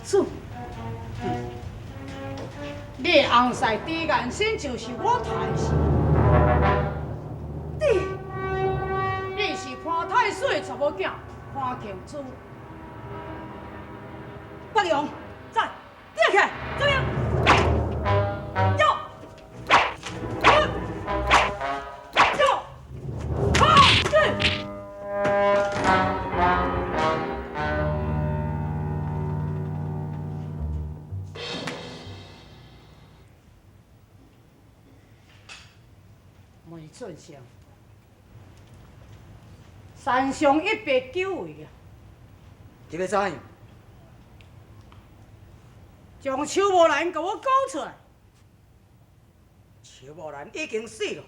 主。你的翁婿朱彦生就是我刣死。你，你是潘太岁的查某囝潘庆珠。北阳，在，站起来，这边，要，要，哈，对。梅俊生，山上一别久违啊！你欲怎样？將邱无兰共我講出來。邱无兰已經死了。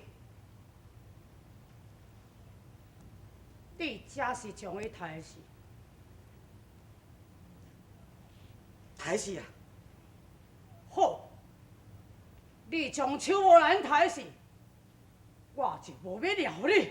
你才是將伊刣死。刣死啊！好，你將邱無蘭刣死，我就無欲饒你。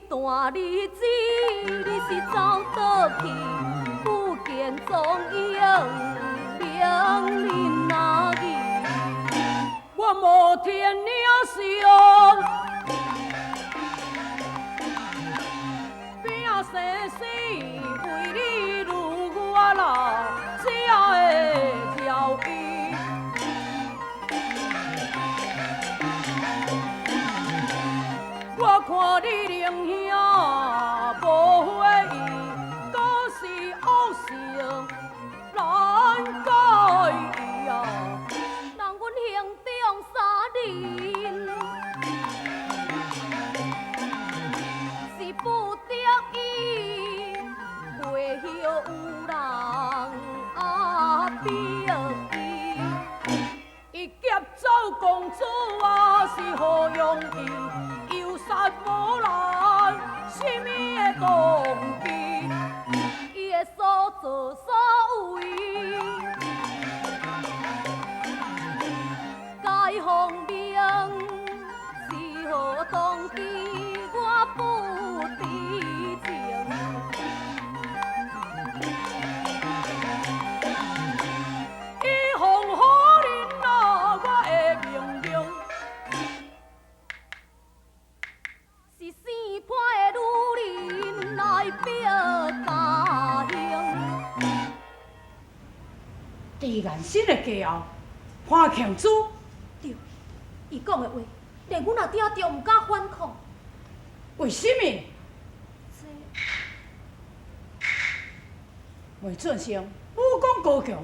段日子，你是走倒去，不见踪影，命恁阿义。我无天领相，拼生死为你女我老，才会饶伊。我看你灵兄無悔意，閣是惡性難改啊！人阮兄長三人，是不得已，袂曉有人啊逼伊。伊劫走公主啊，是何容易？又殺無蘭，啥物的動機？伊的所作所為，該方明是何動機？我不知情。伊放予恁啊，我的命令。是生伴的女人來逼家兄。朱彦生的家后，潘慶珠。對，伊講的話，連阮阿爹都毋敢反抗。為什麼？這梅俊生武功高強，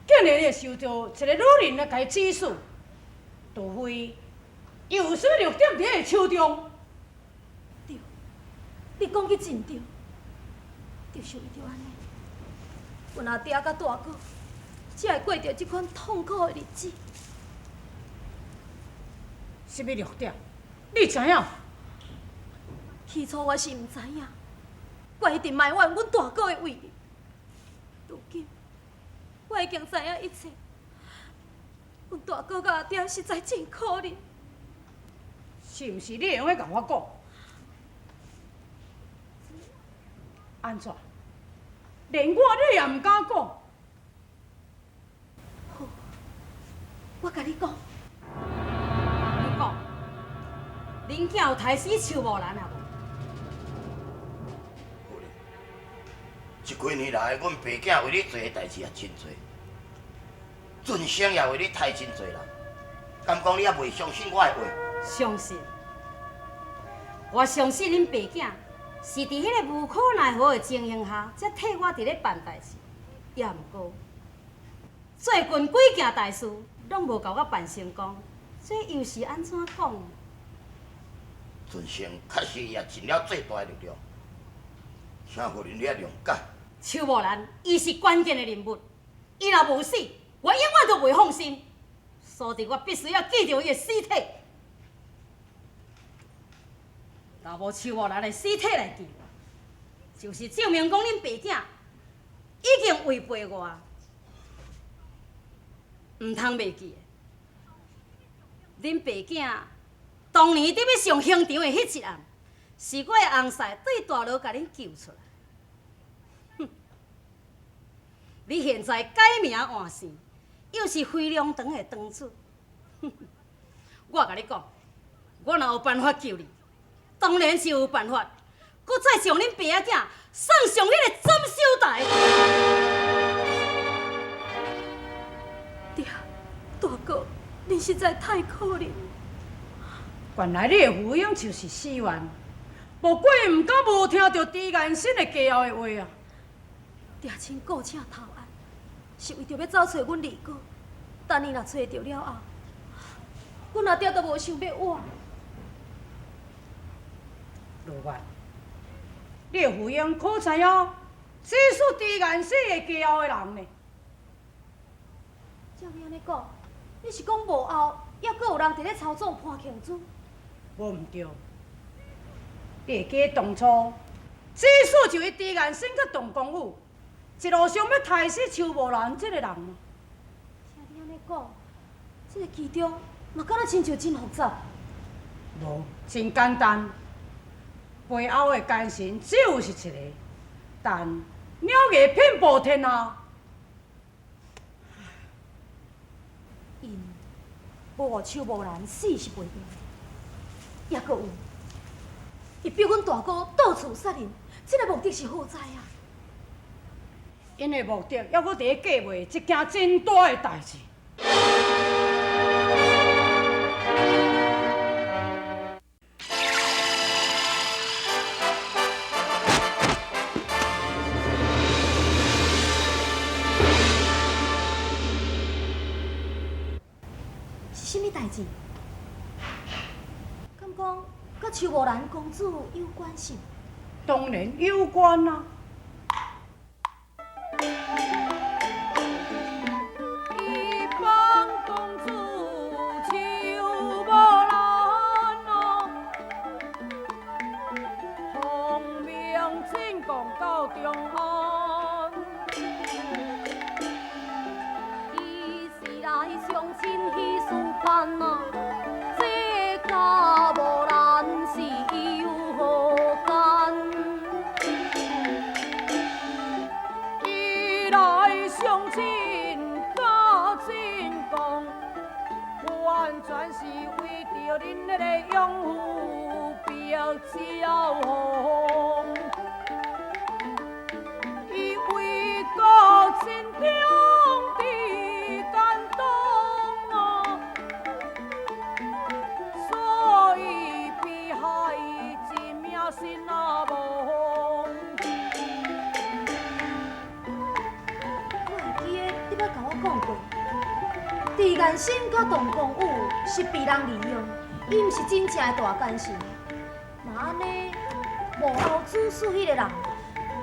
竟然會受著一個女人來共伊指使，除非伊有啥物弱點佇伊手中。對，你講得真對，就是為著按呢，阮阿爹佮大哥才會過著這款痛苦的日子。啥物弱點？你知影？起初我是毋知影，我一直埋怨阮大哥的為人。如今我已經知影一切，阮大哥佮阿爹實在真可憐。是毋是你會用得共我講？按怎？連我你也毋敢講？恁囝有刣死邱木兰啊无？夫人，这几年来，阮爸囝为你做的代志也真济，俊生也为你刣真济人，敢讲你犹袂相信我的话？相信，我相信恁爸囝是伫彼个无可奈何的情形下，才替我伫咧办代志。也毋过，最近几件代事拢无共我办成功，这又是按怎讲？俊生确实也尽了最大的力量，请夫人你爱谅解。邱木兰，伊是关键的人物，伊若无死，我永远都袂放心。所以我必须要见著伊的尸体。若无邱木兰的尸体来见我，就是证明讲恁爸囝已经违背我，毋通袂记的。恁爸囝当年伫欲上刑场的彼一暗，是我的翁婿对大牢共恁救出来。哼！你现在改名换姓，又是飞龙堂的堂主。哼！我共你讲，我若有办法救你，当然是有办法，阁再将恁爸仔囝送上彼个斩首台。爹，大哥，恁实在太可怜。原来你的父兄就是死冤，无怪毋敢无听著朱元新的家后的话啊！爹亲雇请头案，是为著欲走揣阮二哥。等伊若揣著了后，阮阿爹都无想欲活。罗月，你的父兄可知影指使朱元新的家后的人呢？照你按呢讲，你是讲幕后犹阁有人伫咧操纵潘庆珠？无毋对，你会记得当初指使就是朱元新佮董公武，一路上欲刣死邱木兰这个人吗？听你按呢讲，这个其中嘛敢若亲像真复杂。无，真简单。背后的奸臣只有是一个，但鸟艺遍布天下。𪜶无予邱木兰死是袂用，犹阁有，伊逼阮大哥到处杀人，这个目的是何在啊？𪜶的目的犹阁伫咧计划一件真大的代志。是啥物代志？敢讲佮邱木兰公主有关系？当然有关啊！伊帮公主邱木兰哦，奉命进贡到长安。伊是来相亲彼事盼啊，这佮木兰是有何干？伊来相亲到进贡，完全是为著恁彼个养父白鸟鸿。伊为国尽忠的感动哦，所以被害一命身啊亡。我会记得你捌共我讲过，朱元新佮董公武是被人利用，伊毋是真正的大奸臣。若按呢，幕后主使彼个人，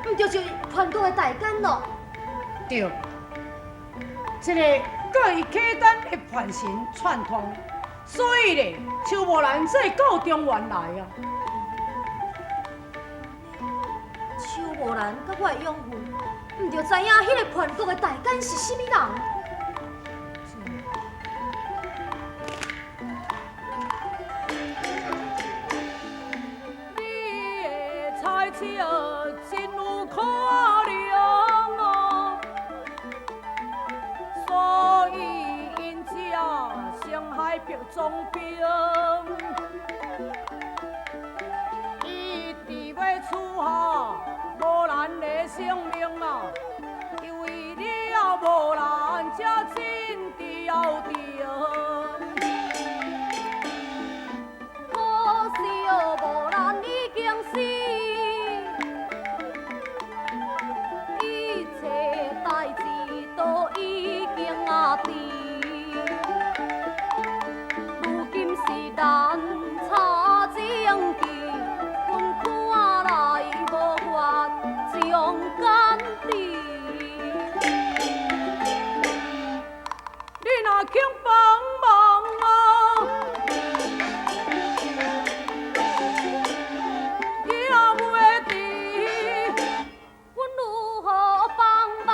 毋就是叛国的大奸咯？对，这个佮伊契丹的叛臣串通，所以咧，邱木兰才会到中原来啊。邱木兰佮我的养父，毋就知影彼个叛国的大奸是啥物人？你的猜测真有可能哦，所以𪜶才先害逼总兵。性命啊，伊为了无兰才真吊定。可惜无兰已经死，一切代志都已经啊定，如今是难查证据，阮看来无法将干治。你若肯帮忙啊，伊也袂治。阮如何帮忙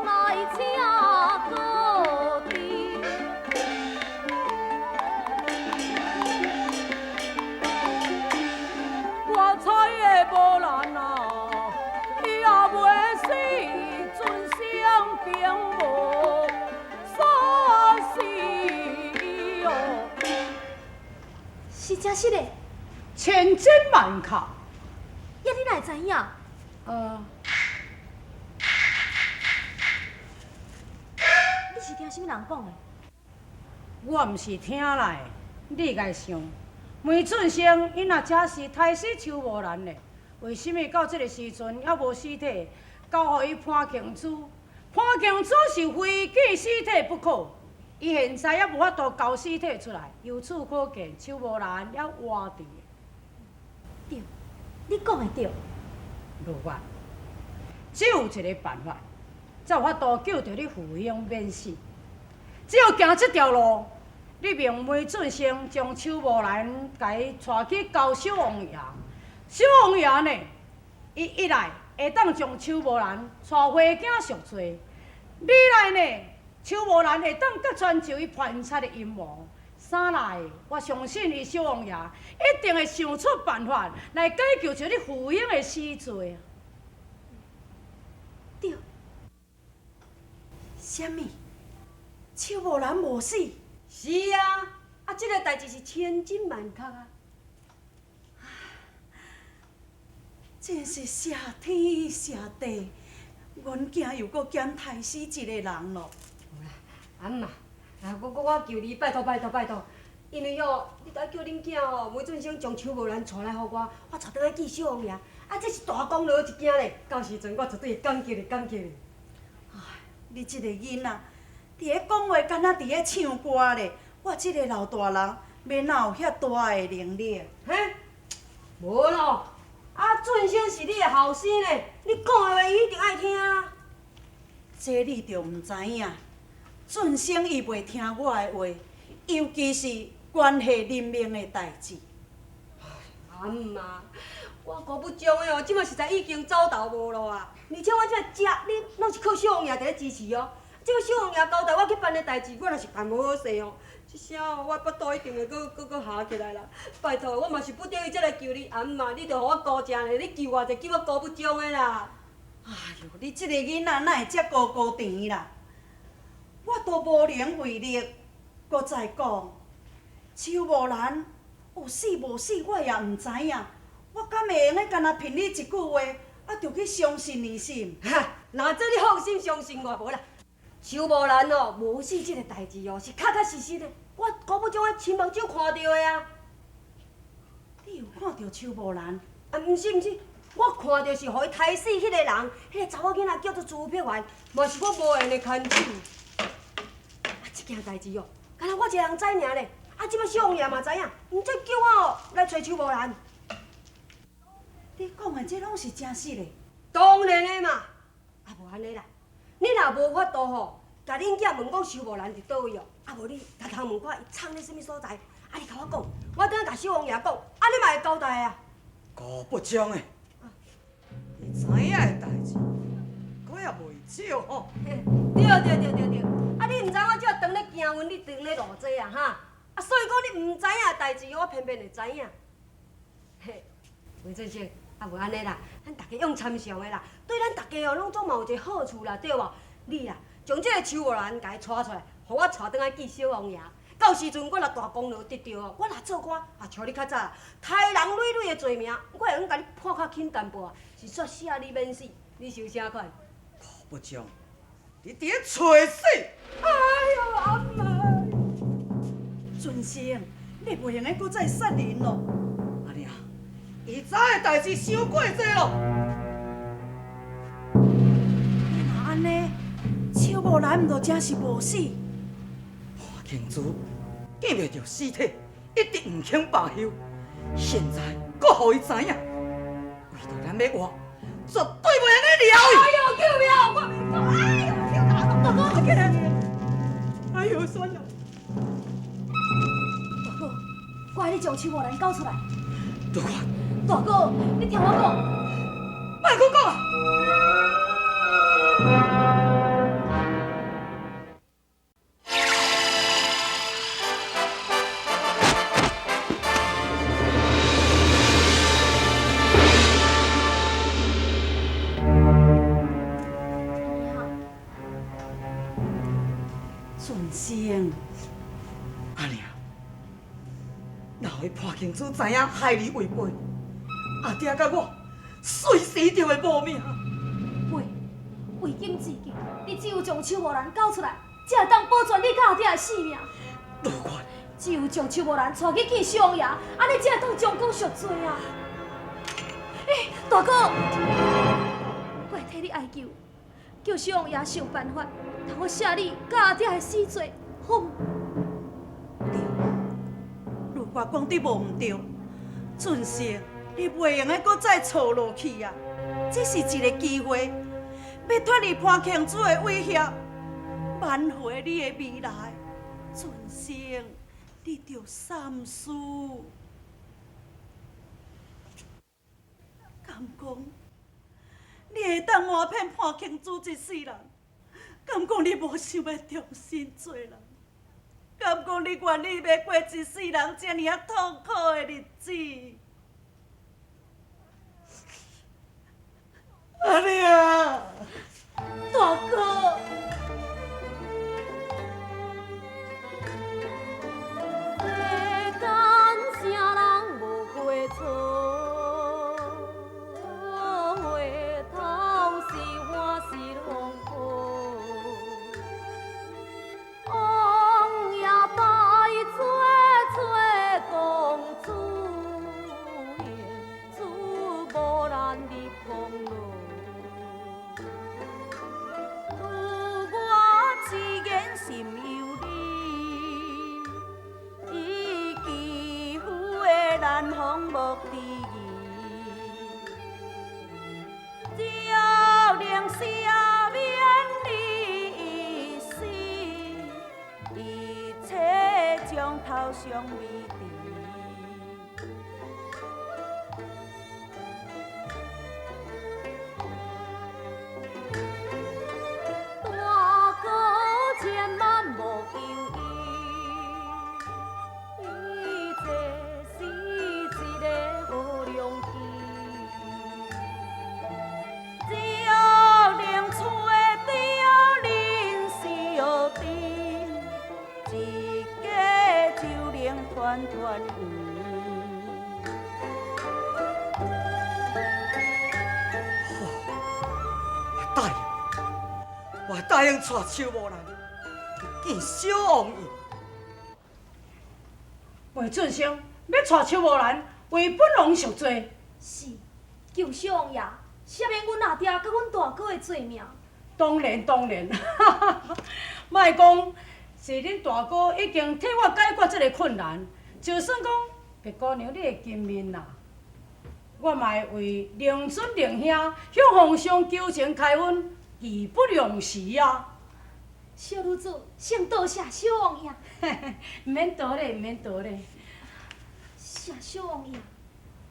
来请告知？我猜的无难啊，伊也袂死，准生并无杀死哦。是真实的，千真万确。呀，你哪会知影？你是听啥物人讲的？我毋是听来的，你该想，梅俊生伊若真是刣死邱无兰的，为什物到这个时阵犹无尸体交予伊潘庆珠？潘庆珠是非见尸体不可，伊现在犹无法度交尸体出来，由此可见，邱无兰犹活伫。对，你讲的对。无法，只有一个办法，才有法度救著你父兄免死。只要行这条路，你命梅俊生将邱无兰共伊带去交小王爷。小王爷呢，伊一来会当将邱无兰带回京赎罪，二来呢，邱无兰会当揭穿就伊叛贼的阴谋。三来，我相信伊小王爷一定会想出办法来解救出你父兄的死罪。对。啥物？邱无兰无死？是啊，啊，这个代志是千真万确啊！真是谢天谢地，阮囝又阁减刣死一个人咯。有啦，阿姆啊，我求你，拜托拜托拜托，因为哦，你著爱叫恁囝哦，梅俊生将邱无兰带来予我，我带转来见小王爷，啊，这是大功劳一件咧。到时阵我绝对会感激你，感激你。唉，你这个囡仔，伫咧讲话敢若伫咧唱歌咧。我这个老大人，欲哪有遐大的能力？嘿，无咯。啊，俊生是你的后生咧，你讲的话伊一定爱听啊。这你就毋知影。俊生伊袂听我的话，尤其是关系人命的代志。阿姆啊，我辜不忠的哦，这马实在已经走投无路啊！而且我这食你拢是靠小王爷伫咧支持哦。这个小王爷交代我去办的代志，我若是办无好势哦，这声哦，我腹肚一定会阁阁阁合起来啦。拜托，我嘛是不得已才来求你，阿姆啊，你著予我顾正咧，你救我者，救我辜不忠的啦。哎哟，你这个囡仔哪会遮孤孤甜啦？我都无能为力，阁再讲，邱无兰有死无死，我也毋知影。我敢会用得干焦凭你一句话，啊，就去相信伊是？哈，若这你放心相信我无啦。邱无兰哦，无死这个代志哦，是确确实实的，我辜不忠的亲目睭看著的啊。你有看著邱无兰？啊，毋是毋是，我看著是予伊刣死彼个人，彼个查某囡仔叫做朱碧媛，嘛是我无缘的牵手。啊，这件代志哦，敢若我一个人知尔咧。啊，这摆小王爷嘛知影，毋才叫我哦来揣邱无兰。你讲的这拢是真实的？当然的嘛。啊，无按呢啦，你若无法度吼，共恁囝问讲邱无兰伫佗位哦，啊无你偷偷问看伊藏咧啥物所在，啊你共我讲，我等下共小王爷讲，啊你嘛会交代啊。辜不忠的，伊知影的代志，阁也袂少吼。对对对对对，啊你毋知我这当咧行运，你当咧路济啊哈，啊所以讲你毋知影的代志，我偏偏会知影。嘿，梅俊生，啊无按呢啦，咱大家用参详的啦，对咱大家哦拢总嘛有一个好处啦，对无？你啦，将这个邱无兰共伊带出来，予我带转来见小王爷。到时阵我若大功劳得著哦，我若做官，啊像你较早，刣人累累的罪名，我会用共你判较轻淡薄啊，是煞赦你免死。你想啥款？不将，你伫咧揣死！哎呦，阿妈！尊生，你袂用得阁再杀人咯。阿娘，伊知的代志伤过济咯。你若按呢，邱无兰毋就真是无死？潘庆珠见袂著尸体，一直毋肯罢休。现在阁予伊知影，为著咱欲活，绝对袂用得抓伊。哎呦，救命！我袂讲，哎呦，救命！大哥，起来！哎呦，算了。大哥，我爱你将邱无兰交出来。大哥，大哥，你听我讲，莫阁讲啊！尊生，阿娘，若予潘庆珠知影害你违背，阿爹佮我随时就会无命。袂，为今之计，你只有将邱无兰交出来，才会当保全你佮阿爹的性命。卢月，只有将邱无兰带去见小王爷，按呢才会当将功赎罪啊！欸，大哥，我会替你哀求，叫小王爷想办法，通好赦你佮阿爹的死罪，好毋？对，卢月讲得无毋对，尊生，你袂用得阁再错落去啊！这是一个机会，欲脱离潘庆珠的威胁，挽回你的未来。尊生，你著三思。敢讲，你会当瞒骗潘庆珠一世人？敢讲你无想欲重新做人？敢讲你愿意欲过一世人这尔仔痛苦的日子？阿娘，大哥。世间啥人无过错？回头是岸是风波。王爷拜做崔公子，子无难入宫落。如我一言心有你，伊肌肤的难风莫治愈，只能赦免你一死，一切将头上未治。大哥千万莫犹豫，这是一个好良机。只要能找著恁相知，一家就能团团圆。我答应，我答应带邱无兰去见小王爷。魏俊生欲带邱无兰为本王赎罪，是，求小王爷赦免阮阿爹佮阮大哥的罪名。当然当然，莫讲是恁大哥已经替我解决这个困难，就算讲白姑娘你会见面啦，我嘛会为令尊令兄向皇上求情开恩，义不容辞啊！小女子先多谢小王爷，毋免多礼，毋免多礼。谢小王爷。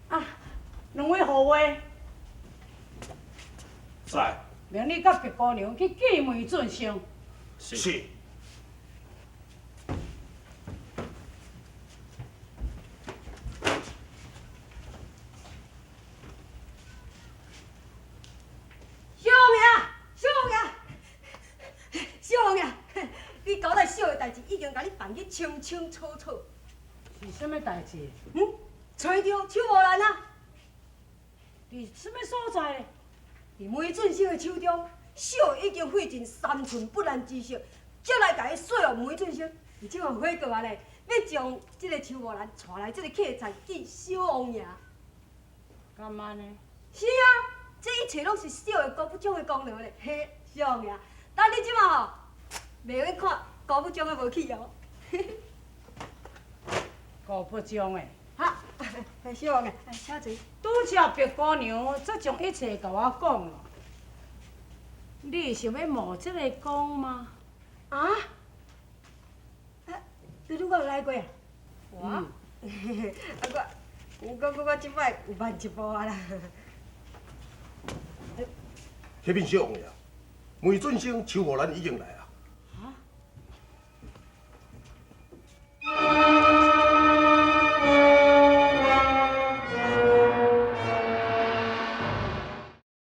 啊，两位护卫，在。命你佮白姑娘去见梅俊生。是。小王爷，小王爷，小王爷，你交代小的代志已经共你办得清清楚楚。是啥物代志？嗯，揣著邱无兰啊。伫啥物所在？佇梅俊生的手中，小的已經費盡三寸不爛之舌，才來共伊說服梅俊生。而這款火過來咧，欲將這个邱無蘭帶來這个客棧見小王爺。敢按呢？是啊，這一切攏是小的郭部長的功勞咧。嘿，小王爺，等你這馬吼，袂用看郭部長的無去哦。郭部長的。哈，小王爺，請坐。拄才白姑娘才將一切共我講了，你是欲冒這个光嗎？啊？啊，你拄有來過啊？我？啊我，我我這擺有慢一步啊啦。啟稟小王爺，梅俊生、邱無蘭已經來啊，